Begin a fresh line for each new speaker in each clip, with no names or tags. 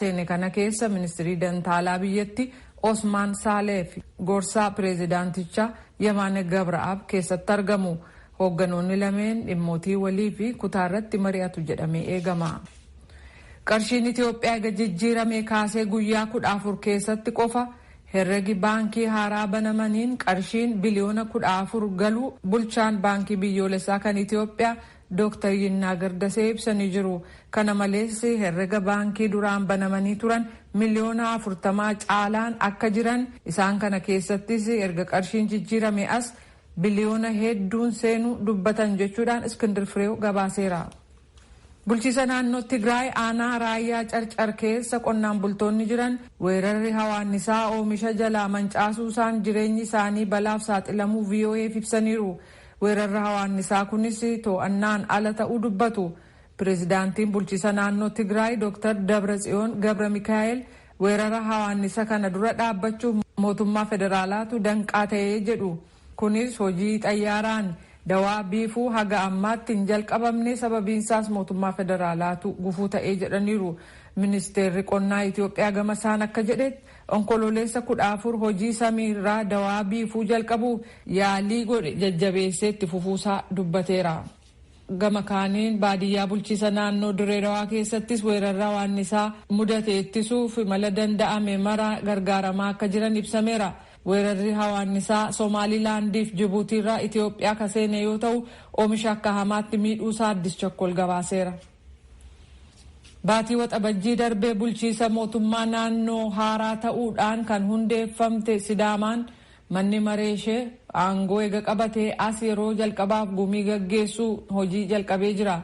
Seene kana keessa ministirii dantaalaa biyyatti Osmaan Saalee fi gorsaa pireezidaantichaa Yamaane Gabra'aab keessatti argamu. Hoogganoonni lameen dhimmootii walii fi kutaa irratti mari'atu jedhamee eegama. Qarshiin Itoophiyaa ega jijjiiramee kaasee guyyaa 14 keessatti qofa herregi baankii haaraa banamaniin qarshiin biliyoona 14 galuu bulchaan baankii biyyoolessaa kan Itoophiyaa Dr. Yinnaa Gardasee ibsanii jiru. Kana malees, herrega baankii duraan banamanii turan miliyoona 40 caalaan akka jiran, isaan kana keessattis erga qarshiin jijjiirame as biliyoona hedduun seenuu dubbatan jechuudhaan Iskindir Fireew gabaaseera. Bulchiisa naannoo Tigraay aanaa Raayyaa Carcar keessa qonnaan bultoonni jiran weerarri hawaannisaa oomisha jalaa mancaasuu isaan jireenyi isaanii balaaf saaxilamuu VOAf ibsaniiru. Weerarri hawaannisaa kunis to'annaan ala ta'uu dubbatu. Pireezidaantiin bulchiisa naannoo Tigraay Dr. Dabratsiyoon Gabra Mikaa'el weerara hawaannisa kana dura dhaabbachuuf mootummaa federaalaatu danqaa ta'ee jedhu. Kunis hojii xayyaaraan dawaa biifuu haga ammaatti hin jalqabamne, sababiinsaas mootummaa federaalaatu gufuu ta'ee jedhaniiru. Ministeerri qonnaa Itoophiyaa gama isaan akka jedhetti, Onkololeessa 14 hojii samiirraa dawaa biifuu jalqabuuf yaalii godhe jajjabeessee itti fufuusaa dubbateera. Gama kaaniin, baadiyyaa bulchiisa naannoo Dirree Dawaa keessattis weerarra hawaannisaa mudate ittisuuf mala danda'ame mara gargaaramaa akka jiran ibsameera. Weerarri hawaannisaa Somaalilaandiif Jibuutiirraa Itoophiyaa ka seene yoo ta'u, oomisha akka hamaatti miidhuusaa Addis Chakkol gabaaseera. Baatii Waxabajjii darbee bulchiisa mootummaa naannoo haaraa ta'uudhaan kan hundeeffamte Sidaamaan manni maree ishee aangoo eega qabatee as yeroo jalqabaaf gumii gaggeessuu hojii jalqabee jira.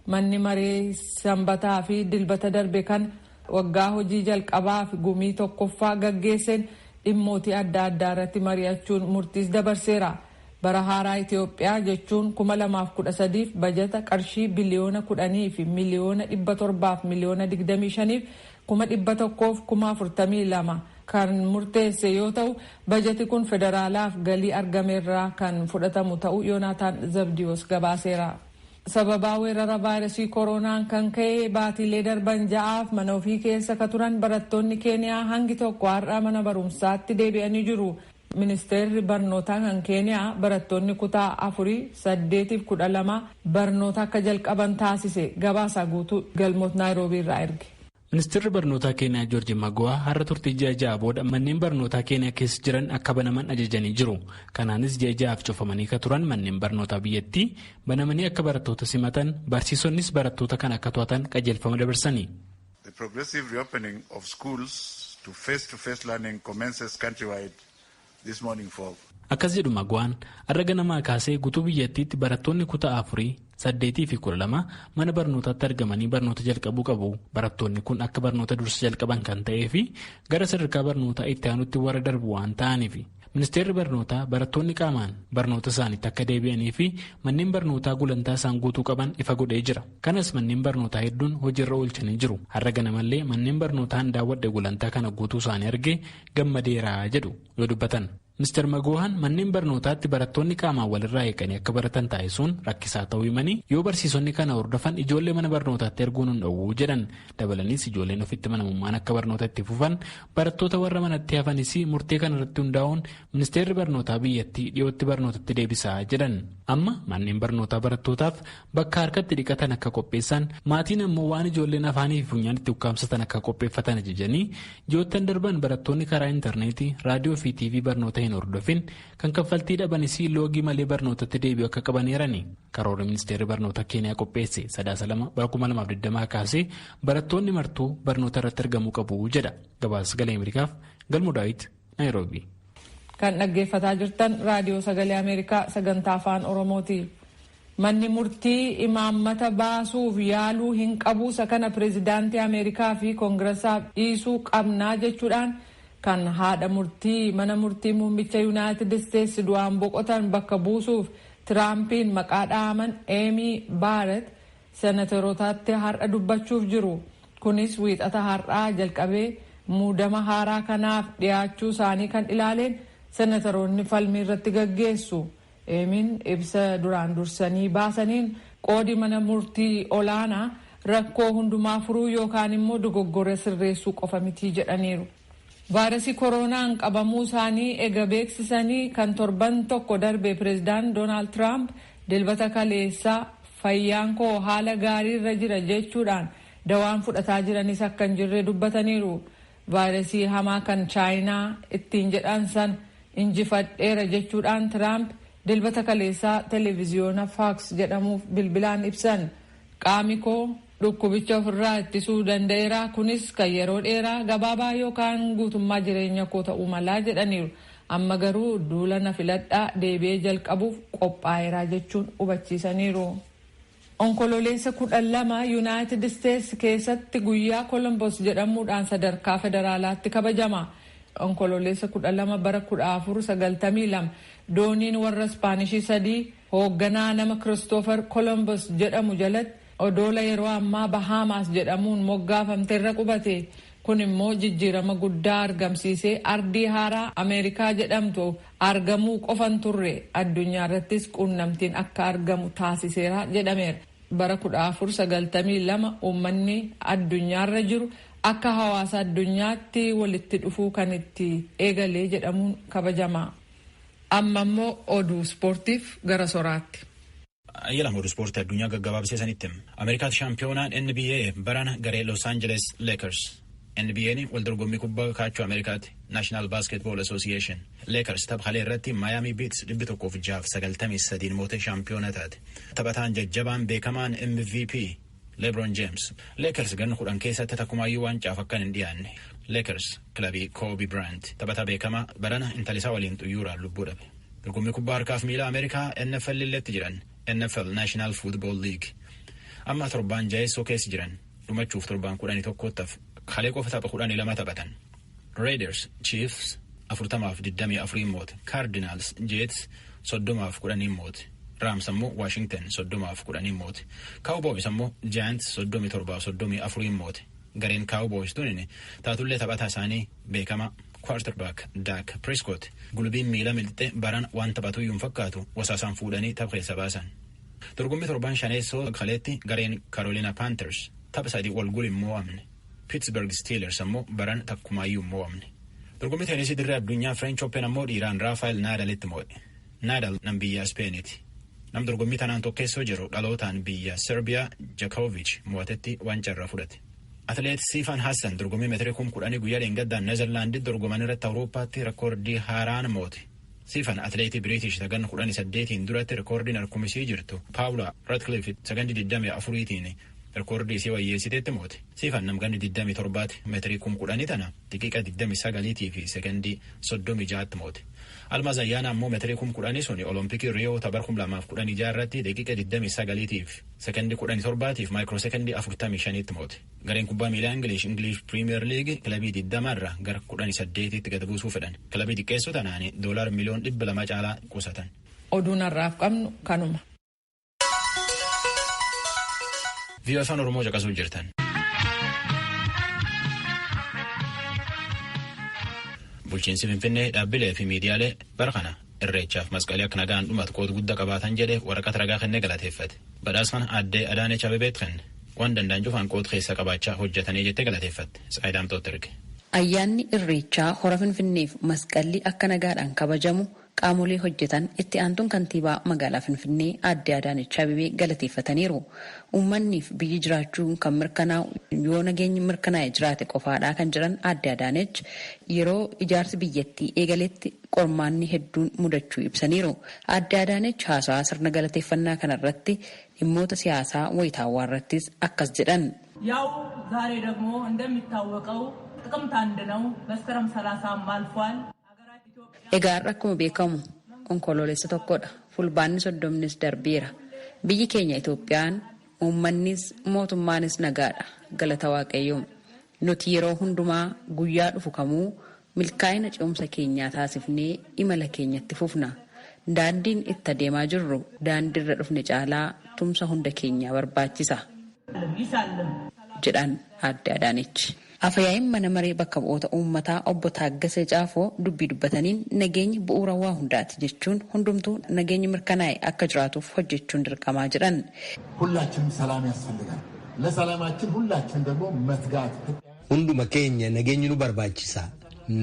Manni maree Sanbataa fi Dilbata darbe kan waggaa hojii jalqabaaf gumii tokkoffaa gaggeesseen dhimmootii adda addaa irratti mari'achuun murtiis dabarseera. Bara haaraa Itoophiyaa jechuun 2013f bajata qarshii biliyoona 10 fi miliyoona 700f miliyoona 25f 142,042 kan murteesse yoo ta'u, bajati kun federaalaaf galii argameerraa kan fudhatamu ta'uu Yoonaataan Zabdiyoos gabaaseera. Sababaa weerara vaayirasii koronaan kan ka'e baatiilee darban 6f mana ofii keessa ka turan barattoonni Keeniyaa hangi tokko har'a mana barumsaatti deebi'anii jiru. Ministeerri barnootaa kan Keeniyaa barattoonni kutaa afurii, saddeetiif 12 barnoota akka jalqaban taasise. Gabaasa guutuu Galmoot Naayiroobii irraa erge.
Ministeerri barnootaa Keeniyaa Joorji Mago'aa har'a turtii ji'a 6 booda manneen barnootaa Keeniyaa keessa jiran akka banaman ajajanii jiru. Kanaanis ji'a 6f cufamanii ka turan manneen barnootaa biyyattii banamanii akka barattoota simatan, barsiisonnis barattoota kan akka to'atan qajeelfama dabarsanii.
The progressive reopening of schools to face-to-face learning commences countrywide this morning for
Akkas jedhu Mago'aan: har'a ganamaa kaasee guutuu biyyattiitti barattoonni kutaa afurii, saddeetii fi 12 mana barnootaatti argamanii barnoota jalqabuu qabu. Barattoonni kun akka barnoota dursa jalqaban kan ta'ee fi gara sadarkaa barnootaa itti aanutti warra darbu waan ta'aniif, ministeerri barnootaa barattoonni qaamaan barnoota isaaniitti akka deebi'anii fi manneen barnootaa gulantaa isaan guutuu qaban ifa godhee jira. Kanas manneen barnootaa hedduun hojiirra oolchanii jiru. Har'a ganamallee manneen barnootaan daawwadhe gulantaa kana guutuu isaanii argee gammadeera jedhu yoo dubbatan. Ministeer Magoohan manneen barnootaatti barattoonni qaamaan walirraa eeganii akka baratan taasisuun rakkisaa ta'uu himanii, yoo barsiisonni kana hordofan ijoollee mana barnootaatti erguun hin dhowwuu jedhan. Dabalaniis, ijoolleen ofitti amanamummaan akka barnoota itti fufan, barattoota warra manatti hafanis murtee kana irratti hundaa'uun ministeerri barnootaa biyyattii dhiyootti barnootatti deebisaa jedhan. Amma manneen barnootaa barattootaaf bakka harkatti dhiqatan akka qopheessan, maatiin ammoo waan ijoolleen afaanii fi funyaan itti ukkaamsatan akka qopheeffatan ajajanii, ji'oottan darban barattoonni karaa intarneetii, raadiyoo fi TV barnoota hin hordofin, kan kaffaltii dhabanis loogii malee barnootatti deebi'u akka qabaneerani. Karoora ministeerri barnoota Keeniyaa qopheesse Sadaasa 2 bara 2020 kaasee barattoonni martuu barnoota irratti argamuu qabu jedha. Gabaasa Sagalee Ameerikaaf Galmoo Daawit, Naayiroobii.
Kan dhaggeeffataa jirtan Raadiyoo Sagalee Ameerikaa sagantaa Afaan Oromooti. Manni murtii imaammata baasuuf yaaluu hin qabu, isa kana pireezidaantii Ameerikaa fi koongiressaaf dhiisuu qabnaa jechuudhaan kan haadha murtii mana murtii muummicha Yuunaayitid Isteetsi du'aan boqotan bakka buusuuf Tiraampiin maqaa dhaaman Eemii Baaret senatorotaatti har'a dubbachuuf jiru. Kunis Wiixata har'aa jalqabee muudama haaraa kanaaf dhiyaachuu isaanii kan ilaaleen senatoroonni falmii irratti gaggeessu. Eemiin ibsa duraan dursanii baasaniin qoodi mana murtii olaanaa rakkoo hundumaa furuu yookaan immoo dogoggora sirreessuu qofa mitii jedhaniiru. Vaayirasii koronaan qabamuu isaanii ega beeksisanii kan torban tokko darbe pireezidaant Doonaald Tiraamp dilbata kaleessaa fayyaan koo haala gaariirra jira jechuudhaan dawaan fudhataa jiranis akka hin jirre dubbataniiru. Vaayirasii hamaa kan Chaayinaa ittiin jedhan san injifadheera jechuudhaan Tiraamp dilbata kaleessaa televiziyoona Faaks jedhamuuf bilbilaan ibsan. Qaami koo dhukkubicha ofirraa ittisuu danda'eera, kunis kan yeroo dheeraa gabaabaa yookaan guutummaa jireenya koo ta'uu malaa jedhaniiru. Amma garuu duula na filadhaa deebi'ee jalqabuuf qophaa'eera jechuun hubachiisaniiru. Onkololeessa 12 Yuunaayitid Isteetsi keessatti guyyaa Kolombos jedhamuudhaan sadarkaa federaalaatti kabajama. Onkololeessa 12 bara 1492 dooniin warra Ispaanishii sadii hoogganaa nama Kiristoofer Kolombos jedhamu jalatti odoola yeroo ammaa Bahaamaas jedhamuun moggaafamte irra qubate. Kun immoo jijjiirama guddaa argamsiisee ardii haaraa Ameerikaa jedhamtu argamuu qofan turre addunyaa irrattis quunnamtiin akka argamu taasiseera jedhameera. Bara 1492 uummanni addunyaarra jiru akka hawaasa addunyaatti walitti dhufuu kan itti eegalee jedhamuun kabajama. Amma immoo oduu ispoortiif gara soraatti.
Ayyalam oduu ispoortii addunyaa gaggabaabsee sanitti. Ameerikaatti shaampiyoonaan NBA barana garee Los Angeles Lakers. NBA'n wal dorgommii kubbaa kaachoo Ameerikaatti National Basketball Association. Lakers tapha irratti Miami Beats 106-93 mootee shaampiyoona taate. Taphataan jajjabaan beekamaan MVP LeBron James. Lakers ganna 10 keessatti takkumaayyuu waancaaf akkan hin dhiyaanne. Lakers kilabii Kobe Bryant taphataa beekamaa barana intalisaa waliin xuyyooraan lubbuu dhabe. Dorgommii kubbaa harkaaf miila Ameerikaa NFL illetti jiran. NFL National Football League. Amma torbaan jaheessoo keessa jiran. Dhumachuuf torbaan 11ttaaf kalee qofa tapha 12 taphatan. Raiders Chiefs 40-24 moote. Cardinals Jets 30-10 moote. Rams ammoo Washington 30-10 moote. Cowboys ammoo Giants 37-34 moote. Gareen Cowboys tunin taatullee taphataa isaanii beekama quarterback Dak Prescott gulubiin miila milixxe baran waan taphatuyyuu hin fakkaatu wasaasaan fuudhanii tapha keessa baasan. Dorgommii torban shaneessoo kaleetti gareen Carolina Panthers tapha sadii wal gul hin mo'amne. Pittsburgh Steelers ammoo baran takkumaayyuu hin mo'amne. Dorgommii teenisii dirree addunyaa French Open ammoo dhiiraan Rafael Nadalitti mo'e. Nadal nam biyya Ispeeniiti. Nam dorgommii tanaan tokkeessoo jiru dhalootaan biyya Serbiyaa Djokovic mo'atetti wanca irraa fudhate. Atileet Siifan Hassan dorgommii meetirii 10,000 guyyaa dheengaddaan Neezerlaandii dorgoman irratti Awurooppaatti reekoordii haaraan moote. Siifan atileetii Biriitish sagan 18 duratti reekoordiin harkumisii jirtu Paawula Radcliffe sagandii 24tiin reekoordii isii wayyeessiteetti moote. Siifan namganni 27 meetirii 10,000 tana daqiiqa 29 fi sekondii 36 moote. Almaaz Ayyaana ammoo meetirii 10,000 sun Olompikii Riyoo tapha 2016 irratti daqiiqa 29 fi sekondii 17 fi maayikiroo sekondii 45 moote. Gareen kubbaa miilaa Ingilish Ingilish Piriimiyer Liigi kilabii 20 irraa gara 18tti gad buusuu fedhan. Kilabii xiqqeessoo tanaan $200 miliyoona caalaa qusatan.
Oduun har'aaf qabnu kanuma.
VOA Afaan Oromoo caqasuu jirtan. Bulchiinsi Finfinnee dhaabbilee fi miidiyaalee bara kana irreechaaf masqalii akka nagaan dhumatu qooda guddaa qabaatan jedhee waraqata ragaa kennee galateeffate. Badhaasa kana aaddee Adaanech Abeebeet kenne. Waan danda'an cufaan qooda keessa qabaachaa hojjetanii jettee galateeffatte. Tsaayidaamtootti erge.
Ayyaanni irreechaa hora Finfinneef masqalli akka nagaadhaan kabajamu qaamolee hojjetan itti aantuun kantiibaa magaalaa Finfinnee aadde Adaanech Abeebee galateeffataniiru. Uummanniif biyyi jiraachuun kan mirkanaa'u yoo nageenyi mirkanaa'e jiraate qofaadhaa kan jedhan aadde Adaanech yeroo ijaarsi biyyattii eegaletti qormaanni hedduun mudachuu ibsaniiru. Aadde Adaanech haasawaa sirna galateeffannaa kanarratti dhimmoota siyaasaa wayitaawwaa irrattis akkas jedhan.
ያው ዛሬ ደግሞ እንደሚታወቀው ጥቅምት 1 ነው። መስከረም 30 አልፏል።
Egaa har'a akkuma beekamu onkoloolessa tokkodha. Fulbaanni 30nis darbeera. Biyyi keenya Itoophiyaan uummannis mootummaanis nagaadha. Galata Waaqayyoo. Nuti yeroo hundumaa guyyaa dhufu kamuu milkaa'ina ce'umsa keenyaa taasifnee imala keenyatti fufna. Daandiin itti adeemaa jirru daandiirra dhufne caalaa tumsa hunda keenyaa barbaachisa. Jedhan aadde Adaanech. Afayaa'iin mana maree bakka bu'oota uummataa obbo Taaggasee Caafoo dubbii dubbataniin nageenyi bu'uura waa hundaati jechuun hundumtuu nageenyi mirkanaa'e akka jiraatuuf hojjechuun dirqamaa jedhan.
ሁላችንም ሰላም ያስፈልጋል። ለሰላማችን ሁላችን ደግሞ መትጋት
Hunduma keenya nageenyi nu barbaachisa.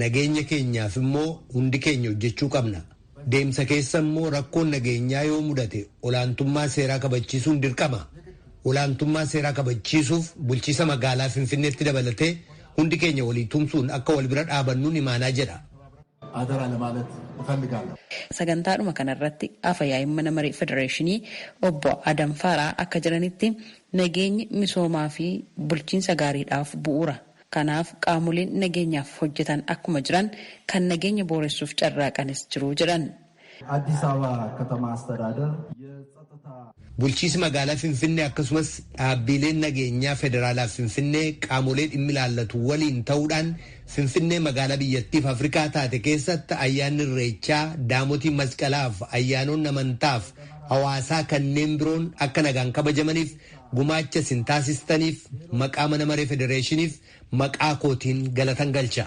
Nageenya keenyaaf immoo hundi keenya hojjechuu qabna. Deemsa keessa immoo rakkoon nageenyaa yoo mudate olaantummaa seeraa kabachiisuun dirqama. Olaantummaa seeraa kabachiisuuf bulchiisa magaalaa Finfinneetti dabalatee hundi keenya walii tumsuun akka wal bira dhaabannuun imaanaa jedha.
አደራ ለማለት እፈልጋለሁ።
Sagantaadhuma kanarratti afayaa'iin mana maree federeeshinii obbo Adam Faaraa akka jedhanitti nageenyi misoomaa fi bulchiinsa gaariidhaaf bu'uura. Kanaaf qaamoleen nageenyaaf hojjetan akkuma jiran kan nageenya booressuuf carraaqanis jiru jedhan.
አዲስ አበባ ከተማ አስተዳደር የጸጥታ
Bulchiinsi magaalaa Finfinnee akkasumas dhaabbileen nageenyaa federaalaa Finfinnee qaamolee dhimmi ilaallatu waliin ta'uudhaan Finfinnee magaalaa biyyattiif Afrikaa taate keessatti ayyaanni Irreechaa, daamotii masqalaaf, ayyaanonni amantaaf hawaasaa kanneen biroon akka nagaan kabajamaniif gumaacha isin taasistaniif maqaa mana maree federeeshiniif maqaa kootiin galatan galcha.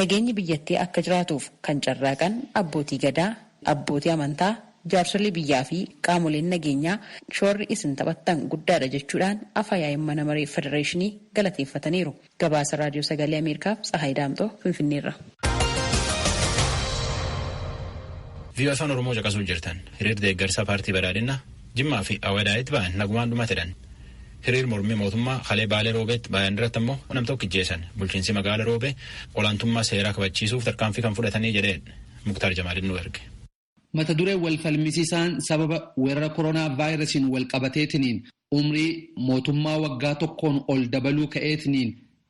Nageenyi biyyattii akka jiraatuuf kan carraaqan abbootii gadaa, abbootii amantaa, jaarsolii biyyaa fi qaamoleen nageenyaa shoorri isin taphattan guddaadha jechuudhaan afayaa'iin mana maree federeeshinii galateeffataniiru. Gabaasa Raadiyoo Sagalee Ameerikaaf Tsahaay Daamxoo Finfinneerra.
VOA Afaan Oromoo caqasuu jirtan. Hiriir deeggarsa paartii badhaadhinaa Jimmaa fi Awadaayitti ba'an nagumaan dhumate jedhan. Hiriir mormii mootummaa Halee Baalee Roobeetti ba'an irratti ammoo nam tokko ijjeessan. Bulchiinsi magaala Roobee olaantummaa seeraa kabachiisuuf tarkaanfii kan fudhatanii jedheen Muktaar Jamaaliin nu erge.
Mata dureen wal falmisiisaan sababa weerara koronaa vaayirasiin wal qabateetiniin umrii mootummaa waggaa tokkoon ol dabaluu ka'eetiniin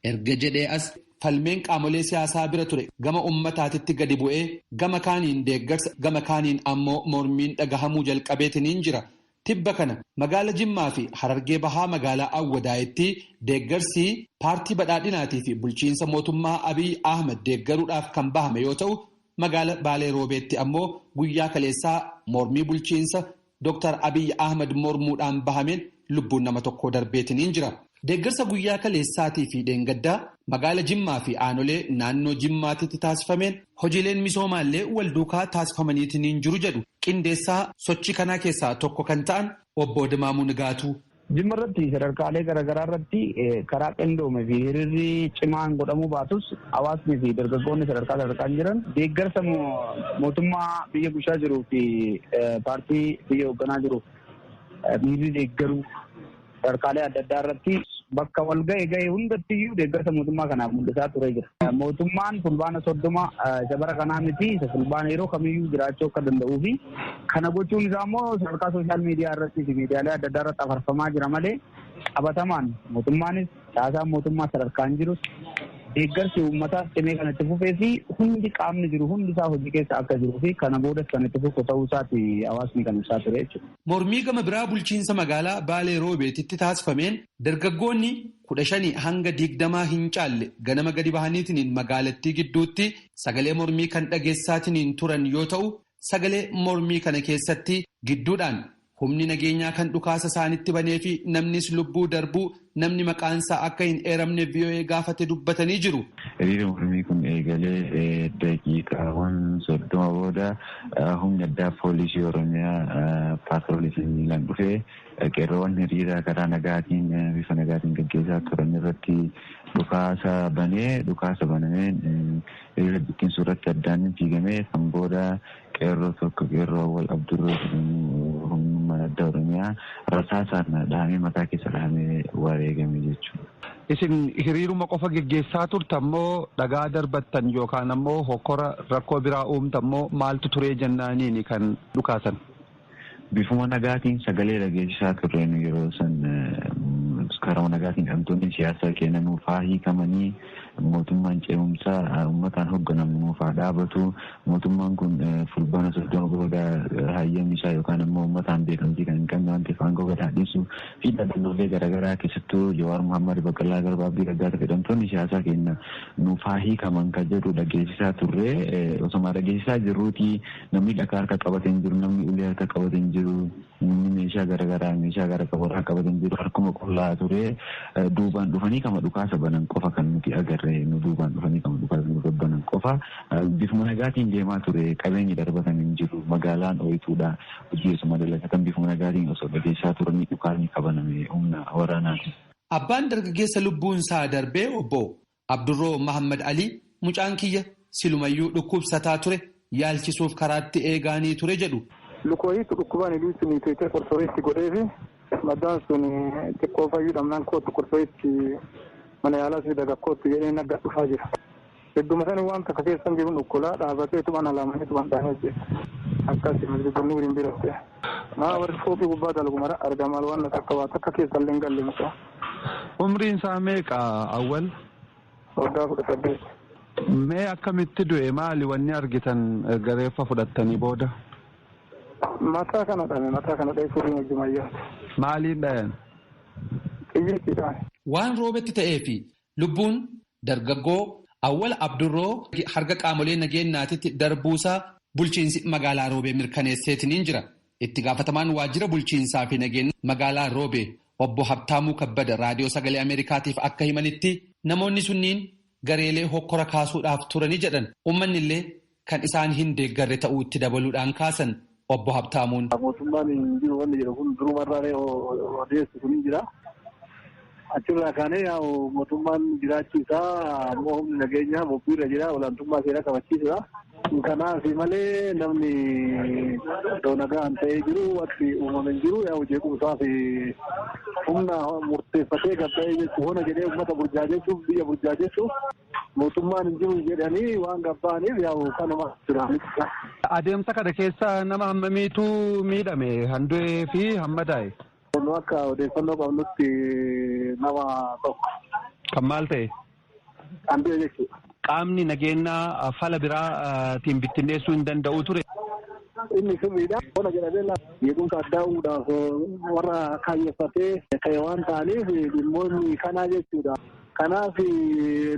erga jedhee as falmeen qaamolee siyaasaa bira ture gama ummataatitti gadi bu'ee gama kaaniin deeggarsa gama kaaniin ammoo mormiin dhagahamuu jalqabeetiniin jira. Tibba kana magaala Jimmaa fi Harargee Bahaa magaalaa Awwadaayitti deeggarsi paartii badhaadhinaatii fi bulchiinsa mootummaa Abiy Ahmed deeggaruudhaaf kan bahame yoo ta'u, magaala Baalee Roobeetti ammoo guyyaa kaleessaa mormii bulchiinsa Dr. Abiy Ahmed mormuudhaan bahameen lubbuun nama tokko darbeetiniin jira. Deeggarsa guyyaa kaleessaatii fi dheengaddaa magaala Jimmaa fi aanolee naannoo Jimmaatitti taasifameen hojiileen misoomaallee wal duukaa taasifamaniitiniin jiru jedhu qindeessaa sochii kanaa keessaa tokko kan ta'an obbo Dimaamuu Nigaatuu.
Jimma irratti sadarkaalee garaagaraa irratti karaa qindoome fi hiriirri cimaan godhamuu baatus hawaasni fi dargaggoonni sadarkaa sadarkaan jiran deeggarsa mootummaa biyya bulchaa jiruu fi paartii biyya hoogganaa jiru miirri deeggaruu sadarkaalee adda addaa irratti bakka wal ga'e ga'e hundatti iyyuu deeggarsa mootummaa kanaaf mul'isaa turee jira. Mootummaan fulbaana 30 isa bara kanaa miti isa fulbaana yeroo kamiyyuu jiraachuu akka danda'uu fi kana gochuun isaa immoo sadarkaa sooshaal miidiyaa irratti fi miidiyaalee adda addaa irratti afarfamaa jira malee qabatamaan mootummaanis caasaan mootummaa sadarkaan jirus deeggarsi uummataas cimee kan itti fufee fi hundi qaamni jiru hundi isaa hojii keessa akka jiruu fi kana boodas kan itti fufu ta'uu isaati hawaasni kan ibsaa ture jechuudha.
Mormii gama biraa bulchiinsa magaalaa Baalee Roobeetitti taasifameen dargaggoonni 15 hanga 20 hin caalle ganama gadi bahaniitiin magaalattii gidduutti sagalee mormii kan dhageessaatiniin turan yoo ta'u, sagalee mormii kana keessatti gidduudhaan humni nageenyaa kan dhukaasa isaanitti banee fi namnis lubbuu darbuu namni maqaansaa akka hin eeramne VOA gaafate dubbatanii jiru.
Hiriirri mormii kun eegalee daqiiqaawwan 30 booda humni addaa poolisii Oromiyaa paatroolii miilaan dhufee qeerroowwan hiriira karaa nagaatiin bifa nagaatiin gaggeessaa turan irratti dhukaasa banee dhukaasa banameen hiriira bittinsuu irratti addaan fiigamee kan booda qeerroo tokko qeerroo Awwal Abdurroo humnummaan addaa Oromiyaa rasaasaan dhahamee mataa keessa dhahamee wareegame jechuudha.
Isin hiriiruma qofa geggeessaa turtan moo dhagaa darbattan yookaan ammoo hokkora rakkoo biraa uumtan moo maaltu turee jennaaniini kan dhukaasan?
Bifuma nagaatiin sagalee dhageessisaa turre yeroo san karaa nagaatiin hidhamtoonni siyaasaa kennan faa hiikamanii mootummaan ce'umsaa uummataan hoogganamu nuufaa dhaabatu mootummaan kun fulbaana 30 booda hayyamni isaa yookaan immoo uummataan beekamtii kan hin qabne waan ta'eef aangoo gad dhiisuu fi dhaadannoolee garaagaraa keessattuu Jawaar Muhammad, Baqqalaa Garbaa, Abdii Raggaasaa hidhamtoonni siyaasaa kenna nuufaa hiikaman kan jedhu dhageessisaa turre. Osoma dhageessisaa jirruuti namni dhakaa harka qabatee hin jiru, namni ulee harka qabatee hin jiru, namni meeshaa garaagaraa meeshaa gara qabu qabatee hin jiru, harkuma qullaa ture. Duubaan dhufanii kama dhukaasa banan qofa kan nuti agarre, nu duubaan dhufanii kama dhukaasa banan qofa. Bifuma nagaatiin deemaa ture, qabeenyi darbatan hin jiru, magaalaan ooyituudha, hojii osuma dalagatan bifuma nagaatiin osoo dhageessaa turanii dhukaasni qabaname humna waraanaati.
Abbaan dargaggeessa lubbuun isaa darbee obbo Abdurroo Mahammad Alii mucaan kiyya silumayyuu dhukkubsataa ture yaalchisuuf karaatti eegaanii ture jedhu.
Lukooyiitu dhukkubaan iluu teessee qorsooreetti godheefi maddaan sun xiqqoo fayyuu dhabnaan kootu qorsooreetti mana yaalaa fi dagakkootti jedhee nagga dhufaa jira. Hedduma sani waan takka keessan jiru dhukkulaa dhaabatee tuban alaamanii tuban dhaanee jira. Akkasii masjidonni waliin biratte. Maa warri fooqii gubbaa dalagu mara argamaa waan takka waa takka keessa illee hin galle mucaa.
Umriin isaa meeqa awwal?
Waggaa 18.
Mee akkamitti du'e maali wanni argitan gareeffa fudhattanii booda?
Mataa kana dhame mataa kana dha'e furii hojjumayyaati.
Maaliin dhayan?
Xiyyeettiidhaan.
Waan roobetti ta'ee fi lubbuun dargaggoo Awwal Abdurroo harka qaamolee nageenyaatitti darbuusaa bulchiinsi magaalaa Roobee mirkaneesseetiniin jira. Itti gaafatamaan waajjira bulchiinsaa fi nageenya magaalaa Roobee obbo Habtaamuu Kabbada raadiyoo sagalee Ameerikaatiif akka himanitti namoonni sunniin gareelee hokkora kaasuudhaaf turanii jedhan uummanni illee kan isaan hin deeggarre ta'uu itti dabaluudhaan kaasan obbo Habtaamuun.
Mootummaan hin jiru wanni jedhu kun durumarraa odeessu kun hin jira. Achirraa kaanee yaa'u mootummaan jiraachuu isaa ammoo humni nageenyaa bobbiirra jira olaantummaa seeraa kabachiisudha. Kanaaf malee namni iddoo nagaan ta'ee jiru wanti uumame hin jiru yaa'u jeequmsaa fi humna murteeffatee gabba'ee jechuun hona jedhee uummata burjaajechuuf biyya burjaajechuuf mootummaan hin jiru jedhanii waan gabba'aniif yaa'u kanuma jira.
Adeemsa kana keessa nama hammamiitu miidhame handu'ee fi hamma daa'e?
Nu akka odeeffannoo qabnutti nama tokko.
Kan maal ta'e?
Kan du'e jechuudha.
Qaamni nageenyaa fala biraatiin bittinneessuu hin danda'u ture.
Inni sirriidha. Ona jedhamee jeequmsa addaa uumuudhaaf warra kaayyeffatee ka'e waan ta'aniif dhimmoonni kanaa jechuudha. Kanaaf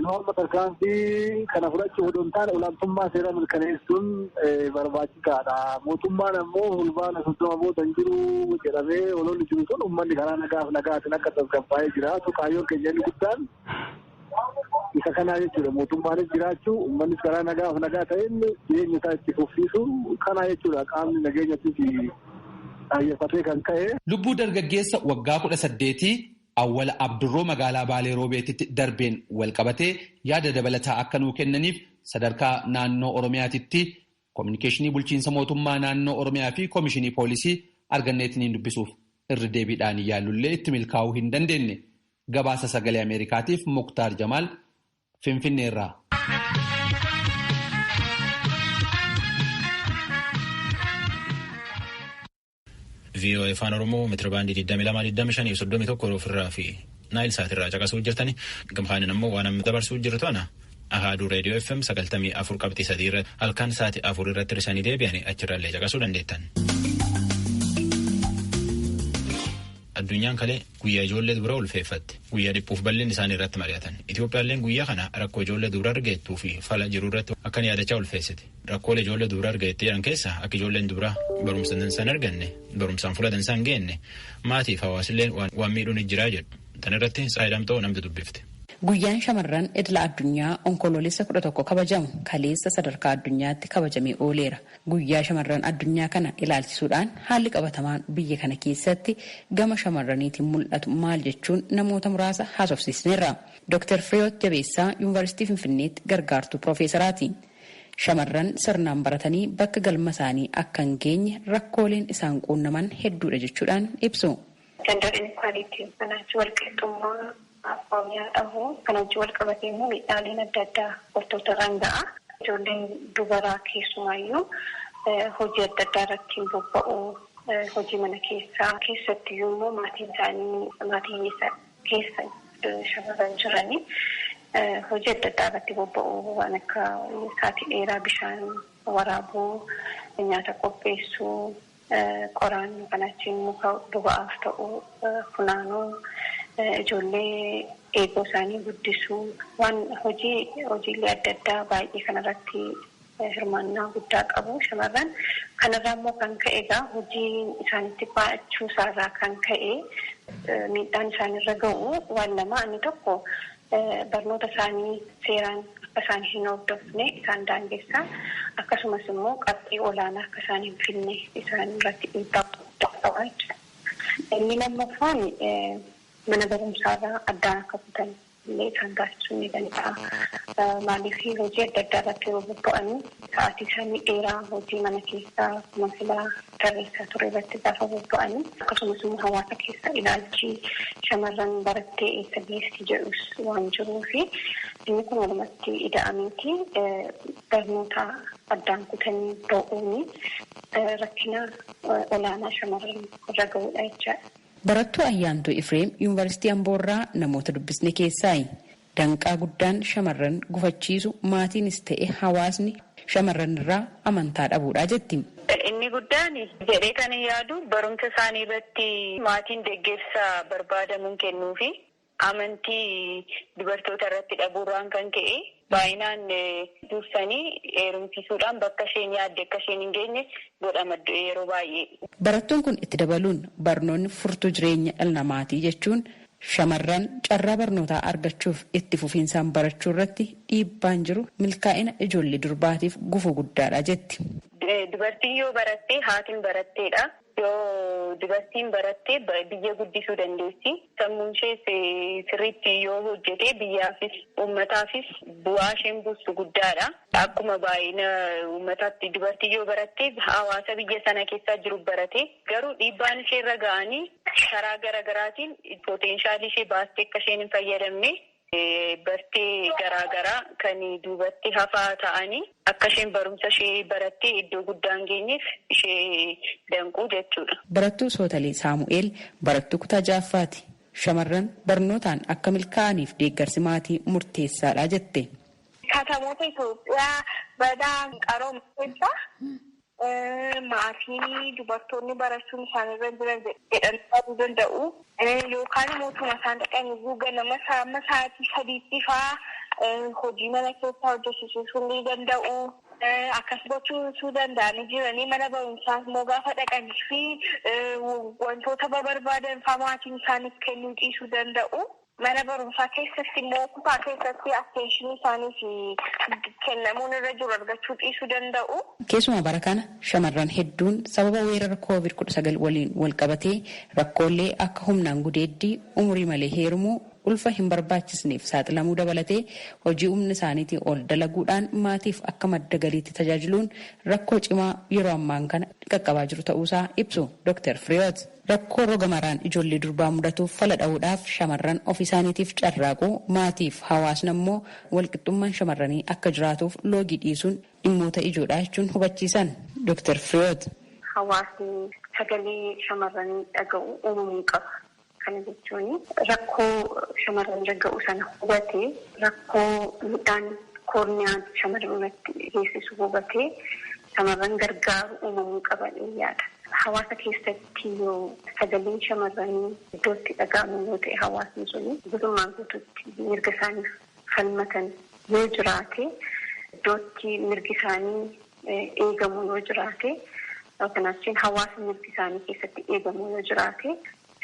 nu amma tarkaanfii kana fudhachuuf odoo hin taane olaantummaa seeraa mirkaneessuun barbaachisaadha. Mootummaan ammoo fulbaana 30 booda hin jiru jedhamee ololli jiru sun uummanni karaa nagaaf nagaatiin akka tasgabbaa'ee jiraatu kaayyoon keenya inni guddaan isa kanaa jechuudha. Mootummaanis jiraachuu uummannis karaa nagaaf nagaa ta'een jireenya isaa itti fufsiisu kanaa jechuudha. Qaamni nageenyattis kaayyeeffatee kan ka'e.
Lubbuu dargaggeessa waggaa 18 Awwal Abdurroo magaalaa Baalee Roobeetitti darbeen walqabatee yaada dabalataa akka nuu kennaniif sadarkaa naannoo Oromiyaatitti koominikeeshinii bulchiinsa mootummaa naannoo Oromiyaa fi koomishinii poolisii arganneetiniin dubbisuuf irra deebiidhaan yaallullee itti milkaa'uu hin dandeenye. Gabaasa sagalee Ameerikaatiif Muktaar Jamaal Finfinneerraa.
VOA Afaan Oromoo meetira baandii 22, 25 31 ofirraa fi Naayil Saatirraa caqasuu jirtani. Gamkaanin ammoo waan amma dabarsuu jirtu ana Ahaaduu Reediyoo FM 94.3 irratti halkan sa'aatii 4 irratti hir'isanii deebi'anii achirraallee caqasuu dandeettan. Addunyaan kalee guyyaa ijoollee dubara ulfeeffatte. Guyyaa dhiphuuf bal'inni isaanii irratti mari'atan. Itoophiyaalleen guyyaa kana rakkoo ijoollee dubara argeettuu fi fala jiru irratti akkan yaadachaa ulfeessite. Rakkoolee ijoollee dubara argeetti jedhan keessa akka ijoolleen dubara barumsa dansaa hin arganne, barumsaan fuula dansaa hin geenne, maatiif hawaasilleen waan miidhuun jiraa jedhu. Tan irratti Saayidamtoo namni dubbifte.
Guyyaan shamarran idila addunyaa onkoloolessa 11 kabajamu kaleessa sadarkaa addunyaatti kabajamee ooleera. Guyyaa shamarran addunyaa kana ilaalchisuudhaan haalli qabatamaan biyya kana keessatti gama shamarraniitiin mul'atu maal jechuun namoota muraasa haasofsiisneerra. Dr. Fireewoot Jabeessaa Yuunivarsiitii Finfinneetti gargaartuu Piroofeesaraati. Shamarran sirnaan baratanii bakka galma isaanii akka hin geenye rakkooleen isaan quunnaman hedduudha jechuudhaan ibsu.
Gender inequality kanaaf walqixxummaa Oromiyaa dhabu kan hojii wal qabatee immoo miidhaaleen adda addaa dubartoota irraan ga'a. Ijoolleen dubaraa keessumaayyuu hojii adda addaa irratti hin bobba'u. Hojii mana keessaa keessattiyyuu immoo maatiin isaanii maatii keessa shamarran jiranii hojii adda addaa irratti bobba'u waan akka sa'aatii dheeraa bishaan waraabuu, nyaata qopheessuu, qoraan kan achiin muka boba'aaf ta'u funaanuu. Ijoollee eegoo isaanii guddisuu waan hojiilee adda addaa baay'ee kanarratti hirmaannaa guddaa qabu shamarran. Kanarraa immoo kan ka'e egaa hojii isaanitti baachuu isaarraa kan ka'e miidhaan isaanirra ga'u waan lama inni tokko barnoota isaanii seeraan akka isaan hin hordofne isaan daangessa akkasumas immoo qabxii olaanaa akka isaan hin finne isaan irratti dhiibbaa guddaa qaba jechuudha. Inni lammaffaan Mana barumsaarraa addaan akka kutan illee isaan taasisuu ni danda'a. Maaliif hojii adda addaa irratti yeroo bobba'anii sa'aatii isaanii dheeraa hojii mana keessaa masilaa tarreessaa ture irratti gaafa bobba'anii akkasumas immoo hawaasa keessa ilaalchi shamarran barattee eessa geessi jedhus waan jiruufi inni kun walumatti ida'ameeti barnoota addaan kutanii ba'uuni rakkina olaanaa shamarran irra ga'uudha jechaadha.
Barattuu Ayyaantuu Ifreem Yuunivarsiitii Amboorraa namoota dubbisne keessaayi. Danqaa guddaan shamarran gufachiisu maatiinis ta'e hawaasni shamarran irraa amantaa dhabuudha jetti.
Inni guddaan jedhee kan yaadu barumsa isaanii irratti maatiin deeggarsa barbaadamuun kennuufi amantii dubartoota irratti dhabuurraan kan ka'e baay'inaan dursanii heerumsiisuudhaan bakka isheen yaadde akka isheen hin geenye godhama yeroo baay'ee.
Barattuun kun itti dabaluun barnoonni furtuu jireenya dhala namaatii jechuun shamarran carraa barnootaa argachuuf itti fufiinsaan barachuu irratti dhiibbaan jiru milkaa'ina ijoollee durbaatiif gufuu guddaadha jetti.
Dubartiin yoo baratte haatiin baratteedha. Yoo dubartiin baratte biyya guddisuu dandeessi. Sammuun ishees sirriitti yoo hojjete biyyaafis uummataafis bu'aa isheen buustu guddaadha. Akkuma baay'ina uummataatti dubartiin yoo baratte hawaasa biyya sana keessaa jiru barate garuu dhiibbaan ishee irra ga'anii karaa garaagaraatiin poteenshaalii ishee baastee akka isheen hin fayyadamne bartee garaagaraa kan duubatti hafaa ta'anii akka isheen barumsa ishee barattee iddoo guddaa hin geenyeef ishee danquu jechuudha.
Barattuu Sootalee Saamu'eel barattuu kutaa ja'affaati. Shamarran barnootaan akka milkaa'aniif deeggarsi maatii murteessaadha jette.
Katamoota Itoophiyaa badaa qarooma keessa maatiin dubartoonni barachuun isaanirra jiran jedhanii yaaduu danda'u. Yookaan mootuma isaan dhaqanii ganama hamma sa'aatii 3tti fa'aa hojii mana keessaa hojjechiisuu ni danda'u. Akkas gochuu danda'anii jiranii mana barumsaa immoo gaafa dhaqanii fi wantoota barbaadan fa'aa maatiin isaaniif kennuu dhiisuu danda'u. Mana barumsaa keessatti immoo kutaa keessatti atteenshinii isaaniif kennamuun irra jiru argachuu dhiisuu danda'u.
Keessumaa bara kana shamarran hedduun sababa weerara COVID-19 waliin wal qabatee rakkoolee akka humnaan gudeeddii umurii malee heerumuu ulfa hin barbaachisneef saaxilamuu dabalatee hojii humna isaaniitii ol dalaguudhaan maatiif akka madda galiitti tajaajiluun rakkoo cimaa yeroo ammaan kana qaqqabaa jiru ta'uusaa ibsu Dr. Firiyoot. Rakkoo roga maraan ijoollee durbaa mudatuuf fala dha'uudhaaf shamarran ofii isaaniitiif carraaquu maatiif hawaasni ammoo walqixxummaan shamarranii akka jiraatuuf loogii dhiisuun dhimmoota ijoodha jechuun hubachiisan Dr. Firiyoot.
Hawaasni sagalee shamarranii dhaga'u uumamuu qaba. Kana jechuun rakkoo shamarran dhaga'u sana hubatee rakkoo midhaan koorniyaan shamarran irratti geessisu hubatee shamarran gargaaru uumamuu qaban yaada. Hawaasa keessatti yoo sagaleen shamarranii iddootti dhaga'amu yoo ta'e hawaasni suni guutummaan guutuutti mirga isaaniif falmatan yoo jiraate iddootti mirgi isaanii eegamu yoo jiraate kanaaf hawaasni mirgi isaanii keessatti eegamu yoo jiraate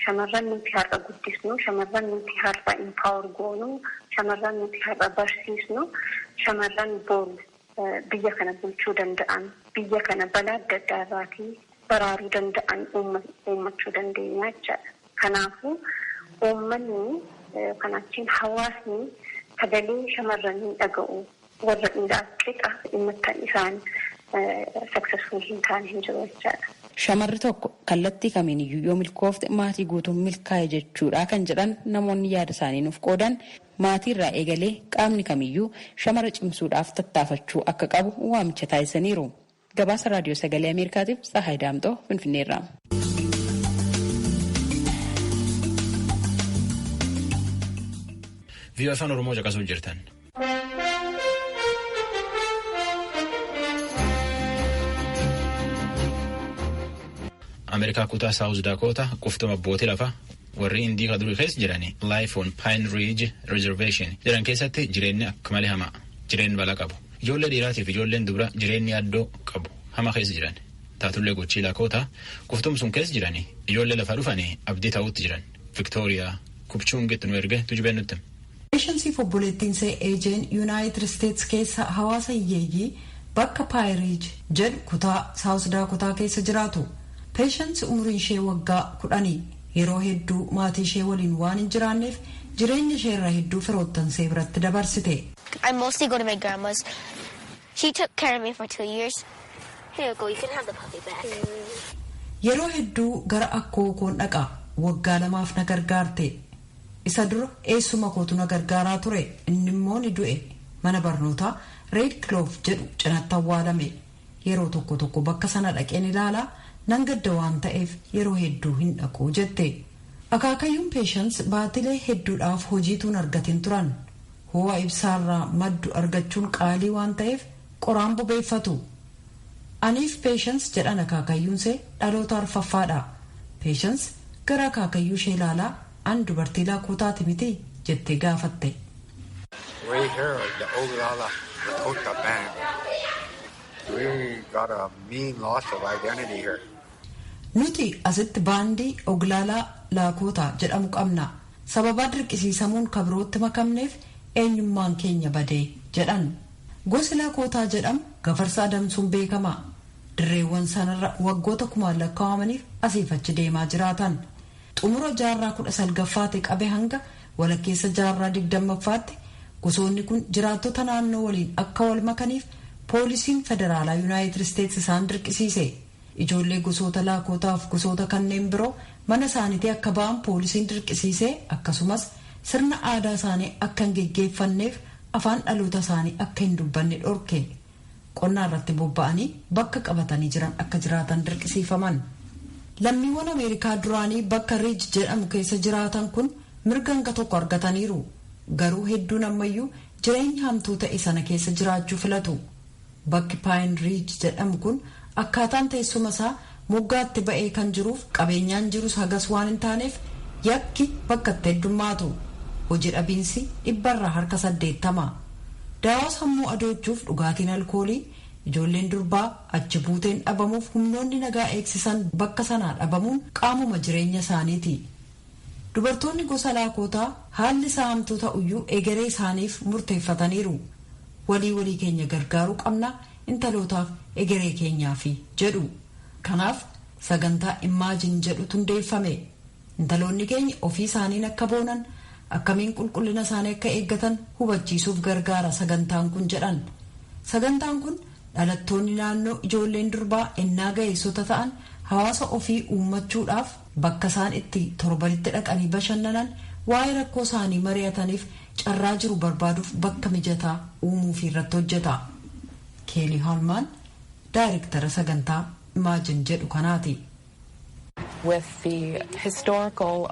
shamarran nuti har'a guddisnu, shamarran nuti har'a impaawar goonu, shamarran nuti har'a barsiisnu, shamarran boru biyya kana bulchuu danda'an, biyya kana balaa adda addaa irraatii baraaruu danda'an uummachuu dandeenya jechaadha. Kanaafuu uummanni kanaachiin hawaasni sagalee shamarranii dhaga'u warra dhiiraa qixa dhimma isaan saksesfuul hin taane hin jiru jechaadha.
Shamarri tokko kallattii kamiin iyyuu yoo milkoofte maatii guutuun milkaa'e jechuudha kan jedhan namoonni yaada isaanii nuuf qoodan maatiirraa eegalee qaamni kamiyyuu shamara cimsuudhaaf tattaafachuu akka qabu waamicha taasisaniiru. Gabaasa Raadiyoo Sagalee Ameerikaatiif Tsahaay Daamxoo Finfinneerraa.
Viiyoo Afaan Oromoo caqasuu jirtan. Ameerikaa kutaa Saawuz Daakoota quftuma abbootii lafaa warri Indii ka durii keessa jirani Life on Pine Ridge Reservation jedhan keessatti jireenyi akka malee hamaa jireenyi balaa qabu. Ijoollee dhiiraatiif ijoolleen dubra jireenyi yaaddoo qabu hama keessa jiran. Taatullee gochii Lakoota quftum sun keessa jirani ijoollee lafa dhufanii abdii ta'utti jiran. Viktooriyaa Kupchuungitti nu erge tujubeen nutti.
Peeshansiif obboleettiin Eejeen Yuunaayitid Isteets keessa hawaasa hiyyeeyyii bakka Paayiriij jedhu kutaa Saawus Daakotaa keessa jiraatu. Peeshansi umriin ishee waggaa 10 Yeroo hedduu maatii ishee waliin waan hin jiraanneef jireenya ishee irraa hedduu firoottansee biratti dabarsite.
I mostly go to my grandma's. She took care of me for 2 years. Here you go, you can have the puppy back.
Yeroo hedduu gara akkoo koon dhaqa. Waggaa 2f na gargaarte. Isa dura eessuma kootu na gargaaraa ture. Inni immoo ni du'e. Mana barnootaa Red Cliff jedhu cinatti awwaalame. Yeroo tokko tokko bakka sana dhaqeen ilaalaa nan gadda waan ta'eef yeroo hedduu hin dhaqu, jette. Akaakayyuun Peeshans baatilee hedduudhaaf hojiituun argatin turan. Ho'a ibsaarraa maddu argachuun qaalii waan ta'eef qoraan bobeeffatu. Aniif Peeshans, jedhan akaakayyuunsee, dhaloota arfaffaadha. Peeshans gara akaakayyuu ishee ilaalaa, "An dubartii Laakootaati miti?" jettee gaafatte.
We here are the Oglala Lakota Band. We got a mean loss of identity here.
Nuti asitti baandii Oglaalaa Laakootaa jedhamu qabna. Sababaa dirqisiisamuun kabirootti makamneef eenyummaan keenya badee, jedhan. Gosi Laakootaa jedhamu gafarsa adamsuun beekama. Dirreewwan sanarra waggoota kumaan lakkaawamaniif asiif achi deemaa jiraatan. Xumura jaarraa 19ffaatti qabe hanga walakkeessa jaarraa 20ffaatti gosoonni kun jiraattota naannoo waliin akka wal makaniif poolisiin federaalaa Yuunaayitid Isteetsi isaan dirqisiise. Ijoollee gosoota Laakootaaf gosoota kanneen biroo mana isaaniitii akka ba'an poolisiin dirqisiise, akkasumas sirna aadaa isaanii akka hin geggeeffanneef afaan dhaloota isaanii akka hin dubbanne dhorke. Qonnaa irratti bobba'anii bakka qabatanii jiran akka jiraatan dirqisiifaman. Lammiiwwan Ameerikaa duraanii bakka Riij jedhamu keessa jiraatan kun mirga hanga tokko argataniiru. Garuu hedduun ammayyuu jireenya hamtuu ta'e sana keessa jiraachuu filatu. Bakki Paayin Riij jedhamu kun akkaataan teessuma isaa moggaatti ba'ee kan jiruuf qabeenyaan jirus hagas waan hin taaneef yakki bakka itti heddummaatu. Hojii dhabiinsi 80%. Daawaa sammuu adoochuuf dhugaatiin alkoolii, ijoolleen durbaa achi buuteen dhabamuuf humnoonni nagaa eegsisan bakka sanaa dhabamuun qaamuma jireenya isaaniiti. Dubartoonni gosa Laakootaa haalli isaa hamtuu ta'uyyuu egeree isaaniif murteeffataniiru. "Walii walii keenya gargaaruu qabna, intalootaaf egeree keenyaafi," jedhu. Kanaaf sagantaa Imaajin jedhutu hundeeffame. Intaloonni keenya ofii isaaniin akka boonan, akkamiin qulqullina isaanii akka eeggatan hubachiisuuf gargaara sagantaan kun, jedhan. Sagantaan kun dhalattoonni naannoo ijoolleen durbaa ennaa ga'eessota ta'an hawaasa ofii uummachuudhaaf bakka isaan itti torbanitti dhaqanii bashannanan, waa'ee rakkoo isaanii mari'ataniif carraa jiru barbaaduuf bakka mijataa uumuuf irratti hojjeta. Keelii Holmaan daayirektara sagantaa Imaajin jedhu kanaati.
With the historical